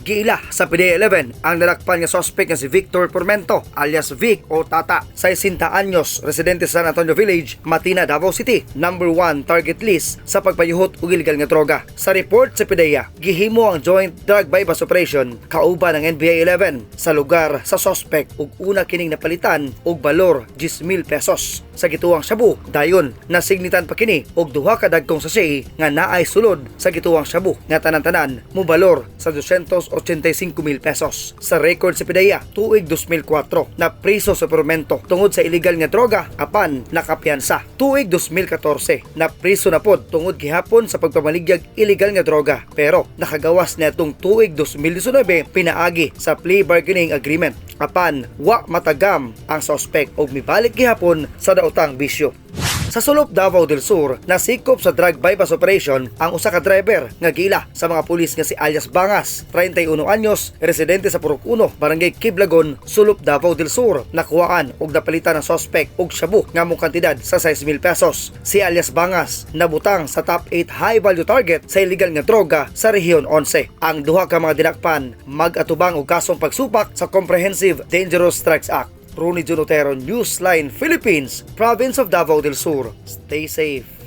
Giila sa PDEA 11 ang nadakpan nga suspect nga si Victor Pormento alias Vic o Tata, 60 anyos, residente sa San Antonio Village, Matina, Davao City, number 1 target list sa pagpayuhot og illegal nga droga. Sa report sa PDEA, gihimo ang joint drug buy-bust operation kauban ng NBI 11 sa lugar sa suspect ug una kining napalitan og balor 10,000 pesos sa gituwang shabu. Dayon nasignitan pa kini og duha ka dagkong sachet nga naay sulod sa gituwang shabu nga tanan-tanan mobalor sa 285,000 pesos. Sa record sa PDEA, tuig 2004 na priso sa Pormento tungod sa illegal nga droga apan nakapiyansa. Tuig 2014 na priso na pod tungod gihapon sa pagpamaligyag illegal nga droga pero nakagawas niadtong tuig 2019 pinaagi sa plea bargaining agreement, apan wa matagam ang suspect og mibalik gihapon sa daotang bisyo. Sa Sulop, Davao del Sur, nasikop sa drug buy-bust operation ang usa ka driver nga giila sa mga pulis nga si alias Bangas, 31 anyos, residente sa Purok 1, Barangay Kiblagon, Sulop, Davao del Sur. Nakuhaan og napalitan ang suspect og shabu nga mo kantidad sa 6,000 pesos. Si alias Bangas nabutang sa top 8 high value target sa illegal nga droga sa Rehiyon 11. Ang duha ka mga dinakpan mag-atubang og kasong pagsupak sa Comprehensive Dangerous Drugs Act. Rooney Junotero, Newsline Philippines, Province of Davao del Sur. Stay safe.